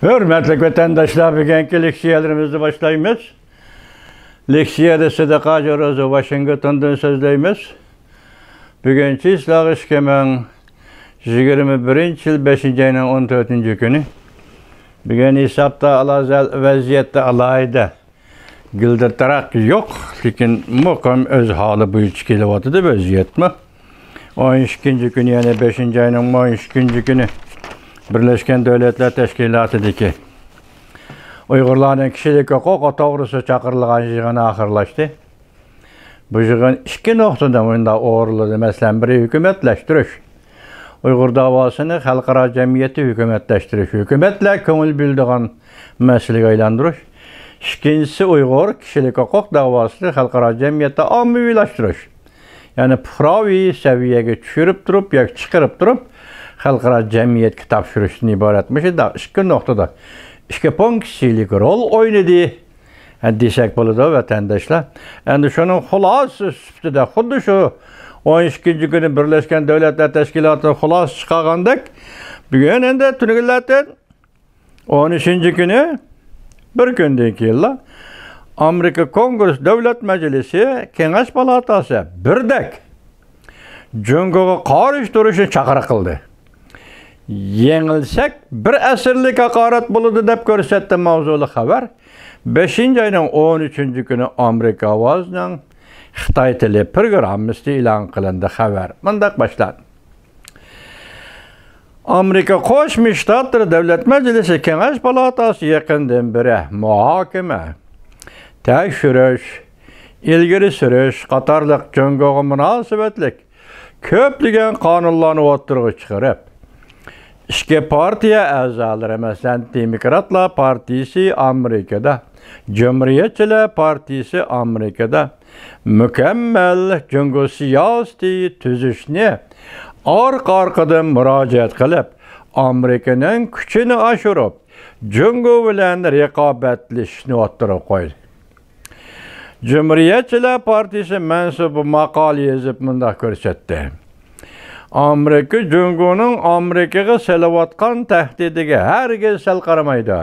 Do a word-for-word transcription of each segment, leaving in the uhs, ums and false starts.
ھۆرمەتلىك ۋەتەنداشلار، بۈگۈنكى لېكسىيەلىرىمىزنى باشلايمىز. لېكسىيەدە سىدىق ھاجى روزى ۋاشىنگتوندىن سۆزلەيمىز. بۈگۈن چىسلاغ ئىككى مىڭ يىگىرمە بىرىنچى يىل بەشىنچى ئاينىڭ ئون تۆتىنچى كۈنى. بۈگۈن ھېسابتا ئالاھىدە ۋەزىيەتتە ئالاھىدە گۈلدۈرتىراق يوق، لېكىن مۇقىم ئۆز ھالى بويىچە كېلىۋاتىدۇ ۋەزىيەتمۇ. ئون ئىككىنچى كۈنى، يەنى بەشىنچى ئاينىڭ ئون ئىككىنچى كۈنى بىرلەشكەن دۆلەتلەر تەشكىلاتىدىكى ئۇيغۇرلارنىڭ كىشىلىك ھوقۇقى توغرىسىدا چاقىرىلغان يىغىن ئاخىرلاشتى. بۇ يىغىن ئىككى نۇقتىدا مۇنداق ئورۇنلىدى. مەسىلەن، بىرى ھۆكۈمەتلەشتۈرۈش. ئۇيغۇر داۋاسىنى خەلقئارا جەمئىيەتتە ھۆكۈمەتلەشتۈرۈش، ھۆكۈمەتلەر كۆڭۈل بۆلىدىغان مەسىلىگە ئايلاندۇرۇش. ئىككىنچىسى، ئۇيغۇر كىشىلىك ھوقۇق داۋاسىنى خەلقئارا جەمئىيەتتە ئاممىۋىلاشتۇرۇش. يەنى پۇقراۋى سەۋىيەگە چۈشۈرۈپ تۇرۇپ ياكى چىقىرىپ تۇرۇپ، خەلقئارا جەمئىيەتكە تاپشۇرۇشتىن ئىبارەت. مۇشۇنداق ئىككى نۇقتىدا، ئىككى پونكسىيىلىك رول ئوينىدى دېسەك بولىدۇ، ۋەتەنداشلار. ئەمدى شۇنىڭ خۇلاسىسى سۈپىتىدە، خۇددى شۇ ئون ئىككىنچى كۈنى بىرلەشكەن دۆلەتلەر تەشكىلاتى خۇلاسە چىقارغاندەك، بۈگۈن ئەمدى تۈنۈگۈنلەردىن ئون ئۈچىنچى كۈنى، بىر كۈندىن كېيىنلا، ئامېرىكا كونگرېس دۆلەت مەجلىسى كېڭەش پالاتاسى بىردەك جۇڭگوغا قارشى تۇرۇشنى چاقىرىق قىلدى. يېڭىلسەك، بىر ئەسىرلىك ھاقارەت بولىدۇ، دەپ كۆرسەتتى ماۋزۇلۇق خەۋەر. بەشىنچى ئاينىڭ ئون ئۈچىنچى كۈنى ئامېرىكا ئاۋازىنىڭ خىتاي تىلى پروگراممىسىدا ئېلان قىلىندى خەۋەر. مۇنداق باشلاندى. ئامېرىكا قوشما شتاتلىرى دۆلەت مەجلىسى كېڭەش پالاتاسى يېقىندىن بېرى مۇھاكىمە، تەكشۈرۈش، ئىلگىرى سۈرۈش قاتارلىق جۇڭگوغا مۇناسىۋەتلىك كۆپلىگەن قانۇنلارنى ئوتتۇرىغا چىقىرىپ، ئىككى پارتىيە ئەزالىرى، مەسىلەن، دېموكراتلار پارتىيىسى ئامېرىكىدا، جۇمھۇرىيەتچىلەر پارتىيىسى ئامېرىكىدا مۇكەممەل جۇڭگو سىياسىتى تۈزۈشنى ئارقا-ئارقىدىن مۇراجىئەت قىلىپ، ئامېرىكىنىڭ كۈچىنى ئاشۇرۇپ، جۇڭگو بىلەن رىقابەتلىشىشنى ئوتتۇرىغا قويدى. جۇمھۇرىيەتچىلەر پارتىيىسى مەنسۇپى ماقالە يېزىپ مۇنداق كۆرسەتتى: ئامېرىكا جۇڭگونىڭ ئامېرىكىغا سېلىۋاتقان تەھدىتىگە ھەرگىز سەل قارىمايدۇ.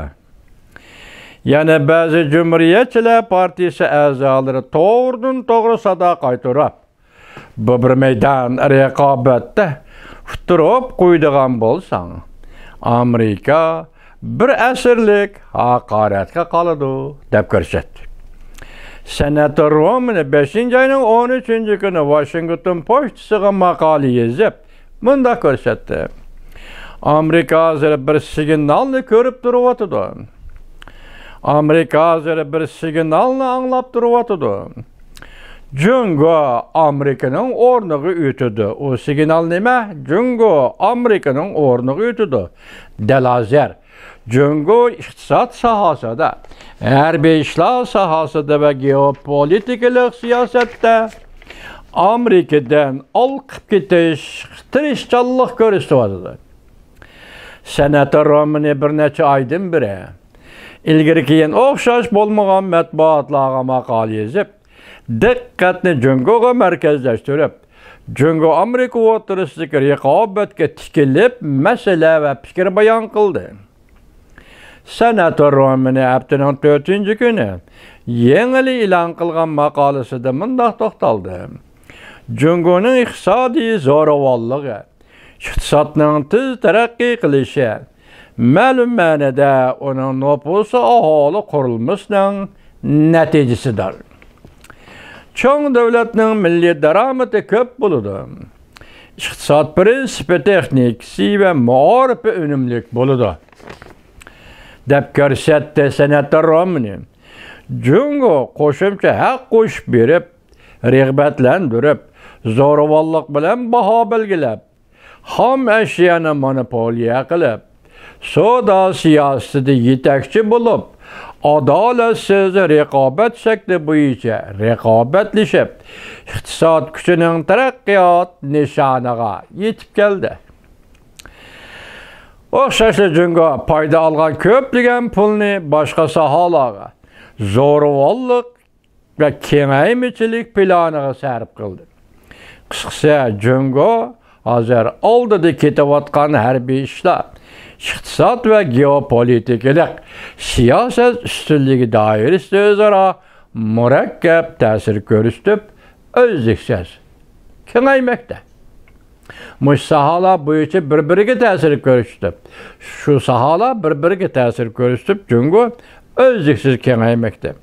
يەنە بەزى جۇمھۇرىيەتچىلەر پارتىيىسى ئەزالىرى توغرىدىن توغرا سادا قايتۇرۇپ، بۇ بىر مەيدان رىقابەتتە ئۇتتۇرۇپ قويىدىغان بولساڭ، ئامېرىكا بىر ئەسىرلىك ھاقارەتكە قالىدۇ، دەپ كۆرسەتتى. سېناتور رومنى بەشىنچى ئاينىڭ ئون ئۈچىنچى كۈنى ۋاشىنگتون پوچتىسىغا ماقالە يېزىپ، مۇنداق كۆرسەتتى: ئامېرىكا ھازىر بىر سىگنالنى كۆرۈپ تۇرۇۋاتىدۇ. ئامېرىكا ھازىر بىر سىگنالنى ئاڭلاپ تۇرۇۋاتىدۇ. جۇڭگو ئامېرىكىنىڭ ئورنىغا ئۆتىدۇ. ئۇ سىگنال نېمە؟ جۇڭگو ئامېرىكىنىڭ ئورنىغا ئۆتىدۇ. دەل ھازىر جۇڭگو ئىقتىساد ساھەسىدە، ھەربىي ئىشلار ساھەسىدە ۋە گېئوپولىتىكىلىق سىياسەتتە ئامېرىكىدىن ئالقىپ كېتىش تىرىشچانلىق كۆرسىتىۋاتىدۇ. سېناتور رومنى بىر نەچچە ئايدىن بېرى ئىلگىرى-كېيىن ئوخشاش بولمىغان مەتبۇئاتلارغا ماقالە يېزىپ، دىققەتنى جۇڭگوغا مەركەزلەشتۈرۈپ، جۇڭگو ئامېرىكا ئوتتۇرىسىدىكى رىقابەتكە تىكىلىپ، مەسىلە ۋە پىكىر بايان قىلدى. سېناتور رومنى ھەپتىنىڭ تۆتىنچى كۈنى يېڭىلا ئېلان قىلغان ماقالىسىدە مۇنداق توختالدى: جۇڭگونىڭ ئىقتىسادىي زورىۋانلىقى، ئىقتىسادنىڭ تېز تەرەققىي قىلىشى، مەلۇم مەنىدە ئۇنىڭ نوپۇسى ئاھالە قۇرۇلمىسىنىڭ نەتىجىسىدۇر. چوڭ دۆلەتنىڭ مىللىي دارامىتى كۆپ بولىدۇ. ئىقتىساد پىرىنسىپى، تېخنىكىسى ۋە مائارىپى ئۈنۈملۈك بولىدۇ، دەپ كۆرسەتتى سېناتور رومنى. جۇڭگو قوشۇمچە ھەق قوشۇپ بېرىپ، رىغبەتلەندۈرۈپ، زورىۋانلىق بىلەن باھا بەلگىلەپ، خام ئەشيانى مونوپولىيە قىلىپ، سودا سىياسىتىدە يېتەكچى بولۇپ، ئادالەتسىز رىقابەت شەكلى بويىچە رىقابەتلىشىپ، ئىقتىساد كۈچىنىڭ تەرەققىيات نىشانىغا يېتىپ كەلدى. ئوخشاشلا جۇڭگو پايدا ئالغان كۆپلىگەن پۇلنى باشقا ساھەلەرگە، زورىۋانلىق ۋە كېڭەيمىچىلىك پىلانىغا سەرپ قىلدى. قىسقىسى، جۇڭگو ھازىر ئالدىدا كېتىۋاتقان ھەربىي ئىشلار، ئىقتىساد ۋە گېئوپولىتىكىلىق سىياسەت ئۈستۈنلۈكى دائىرىسىدە ئۆزئارا مۇرەككەپ تەسىر كۆرسىتىپ، ئۈزلۈكسىز كېڭەيمەكتە. مۇشۇ ساھەلەر بويىچە بىر-بىرىگە تەسىر كۆرسىتىپ، شۇ ساھەلەر بىر-بىرىگە تەسىر كۆرسىتىپ، جۇڭگو ئۈزلۈكسىز كېڭەيمەكتە.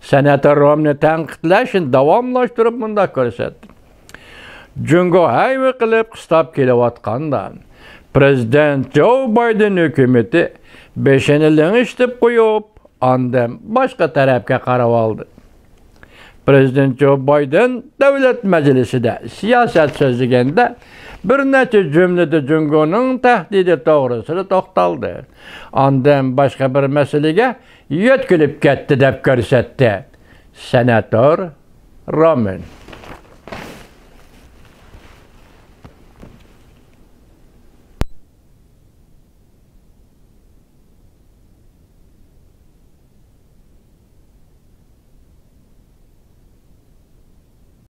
سېناتور رومنى تەنقىدلەشنى داۋاملاشتۇرۇپ مۇنداق كۆرسەتتى: جۇڭگو ھەيۋە قىلىپ قىستاپ كېلىۋاتقاندا، پىرېزىدېنت جو بايدېن ھۆكۈمىتى بېشىنى لىڭشىتىپ قويۇپ، ئاندىن باشقا تەرەپكە قاراۋالدى. پىرېزىدېنت جو بايدېن دۆلەت مەجلىسىدە سىياسەت سۆزلىگەندە، بىر نەچچە جۈملىدە جۇڭگونىڭ تەھدىتى توغرىسىدا توختالدى. ئاندىن باشقا بىر مەسىلىگە يۆتكىلىپ كەتتى، دەپ كۆرسەتتى سېناتور رومن.